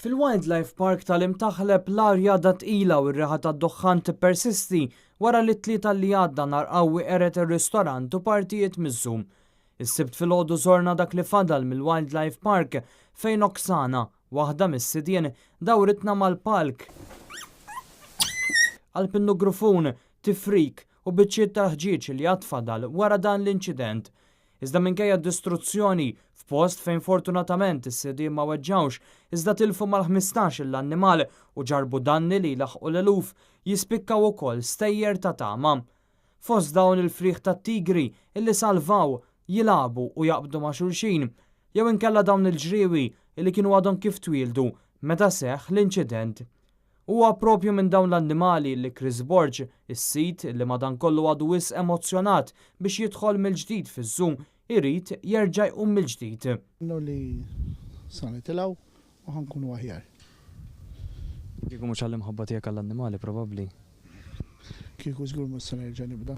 Fil-Wildlife Park tal-Imtaħleb l-arja għadha tqila u r-riħa tad-duħħan tippersisti wara li t-Tlieta li għadda nar qawwi qered ir-ristorant u partijiet miż-zoo. Is-Sibt filgħodu żorna dak li fadal mill-Wildlife Park fejn Oksana, waħda mis-sidien, dawritna mal-palk qalb in-nugrufun, tifrik u biċċiet tal-ħġieġ li għad fadal wara dan l-inċident. Iżda minkejja d-distruzzjoni, f'post fejn fortunatament is-sidien ma weġġgħux, iżda tilfu mal-15-il annimal u ġarrbu danni li jlaħħqu l-eluf, jispikkaw ukoll stejjer ta' tama. Fost dawn il-frieħ tat-tigri illi salvaw, jilagħbu u jaqbdu ma' xulxin, jew inkella dawn il-ġriewi illi kienu għadhom kif twieldu meta seħħ l-inċident. Huwa proprju minn dawn l-annimali li Chris Borg, is-sid li madankollu għadu wisq emozzjonat biex jidħol mill-ġdid fiż-zoo, irid jerġa' jqum mill-ġdid. Nemmnu li sa nitilgħu u ħa nkunu aħjar. Kieku mhux għall-imħabba tiegħek għall-annimali probabbli. Kieku żgur mhux se nerġa' nibda.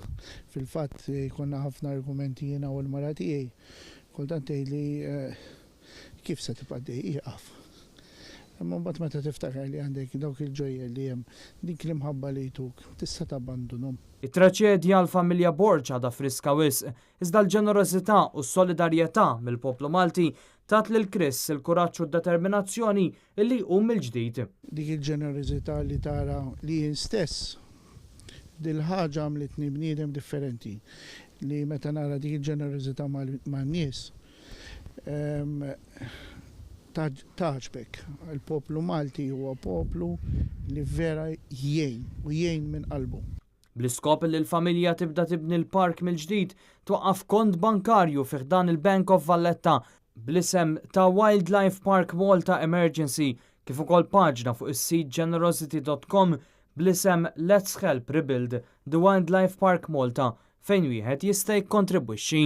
Fil-fatt konna ħafna argumenti jiena u l-mara tiegħi. Kultant tgħidli Kif se tibqa' għaddej? Ieqaf. Imma mbagħad meta tiftakar li għandek dawk il-ġojjelli hemm, dik l-imħabba li jtuk, tista' tabbandunhom? It-traċedja għall-familja Borg għadha friska wisq, iżda l-ġenerożità u s-solidarjetà mill-poplu Malti tat lil Chris il-kuraġġ u d-determinazzjoni illi jqum mill-ġdid. Dik il-ġenerożità li tara li jien stess, dil-ħaġa għamlitni bniedem differenti, li meta nara dik il-ġenerożità man-nies, Tagħġbek. Il-poplu Malti huwa poplu li vera jgħin u jgħin minn qalbu. Bl-iskop li l-familja tibda tibni l-park mill-ġdid, twaqqaf kont bankarju fi ħdan il-Bank of Valletta bl-isem ta' Wildlife Park Malta Emergency kif ukoll paġna fuq is-sit generosity.com bl-isem Let's Help Rebuild the Wildlife Park Malta fejn wieħed jista' jikkontribwixxi.